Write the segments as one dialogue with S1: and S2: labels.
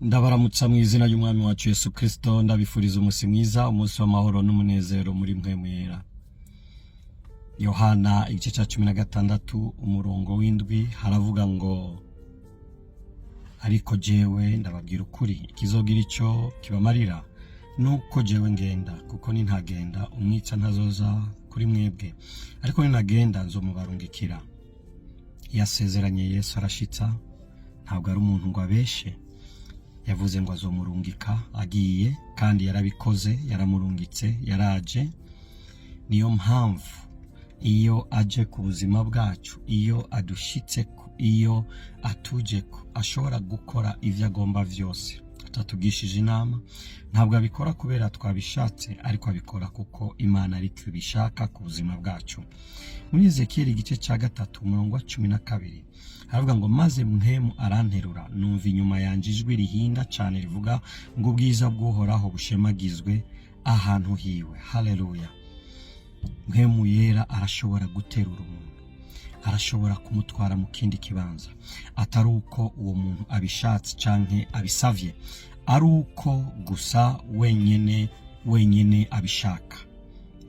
S1: Ndabaramutsa mu izina ry'Umwami wacu Yesu Kristo. Ndabifuriza umunsi mwiza, umunsi w'amahoro n'umunezero muri mwe mwera. Yohana igice cya 16, umurongo w'7, haravuga ngo: "Ariko jewe ndababwira ukuri, ikizogira icyo kibamarira nuko jewe ngenda, kuko nintagenda umwitsa ntazoza kuri mwebwe, ariko ninagenda nzomubarungikira." Yasezeranye Yesu arashitsa. Ntabwo ari umuntu ngo abeshe. Yavuze ngo azomurungika agiye, kandi yarabikoze, yaramurungitse, yaraje. Niyo mpamvu iyo aje ku buzima bwacu, iyo adushitse, iyo atuje ko ashobora gukora ibyo agomba byose atatugishije inama. Ntabwo abikora kubera twabishatse, ariko abikora kuko Imana ariko ibishaka ku buzima bwacu. Muri Ezekiyeli igice cya 3, umurongo wa 12, haravuga ngo: "Maze Mpwemu aranterura, numva inyuma yanjye ijwi rihinda cyane rivuga ngo: 'Ubwiza bw'Uhoraho bushemagizwe ahantu hiwe.'" Haleluya! Mpwemu Yera arashobora guterura umuntu, arashobora kumutwara mu kindi kibanza, atari uko uwo muntu abishatse canke abisavye, ari uko gusa wenyene wenyene abishaka.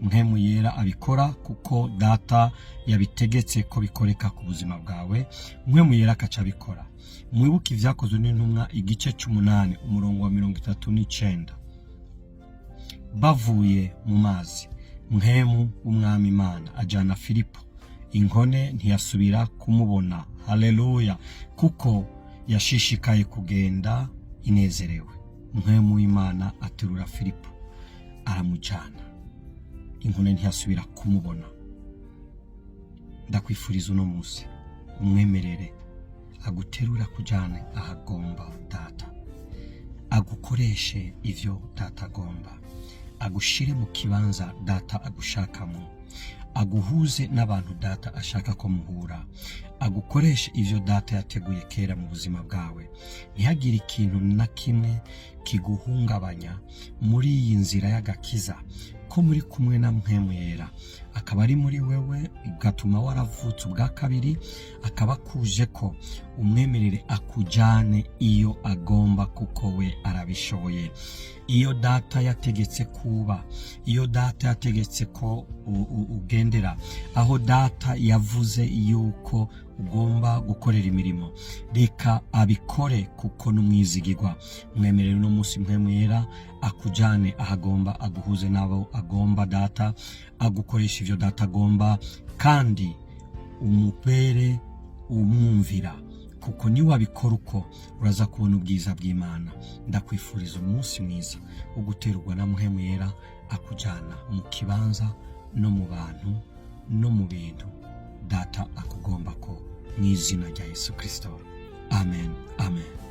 S1: Mpwemu Yera abikora kuko Data yabitegetse ko bikoreka ku buzima bwawe. Mpwemu Yera akaca abikora. Mwibuke Ibyakozwe n'Intumwa igice c'8, umurongo wa 39: "Bavuye mu mazi, Mpwemu w'Umwami Imana ajana Filipo, inkone ntiyasubira kumubona." Haleluya! "Kuko yashishikaye kugenda inezerewe." Mpwemu w'Imana aterura Filipo aramujana, inkone ntiyasubira kumubona. Ndakwifuriza uno munsi umwemerere aguterura, kujyane ahagomba Data, agukoreshe ivyo Data agomba, agushire mu kibanza Data agushakamo, aguhuze n'abantu Data ashaka ko muhura, agukoreshe ivyo Data yateguye kera mu buzima bwawe. Ntihagire ikintu na kimwe kiguhungabanya muri iyi nzira y'agakiza, ko muri kumwe na Mpwemu Yera, akaba ari muri wewe, bigatuma waravutse ubwa kabiri, akaba akuje ko umwemerere akujyane iyo agomba, kuko we arabishoboye. Iyo Data yategetse kuba, iyo Data yategetse ko ugendera, aho Data yavuze yuko ugomba gukorera imirimo, reka abikore, kuko n'umwizigirwa. Mwemerere uno munsi Mpwemu Yera akujyane ahagomba, aguhuze n'abo agomba Data, agukoresha ivyo Data agomba, kandi umubere umwumvira, kuko niwabikora uko uraza kubona ubwiza bw'Imana. Ndakwifuriza umunsi mwiza wo guterurwa na Mpwemu Yera, akujyana mu kibanza no mu bantu no mu bintu Data akugomba ko, mu izina rya Yesu Kirisito. Amen, amen.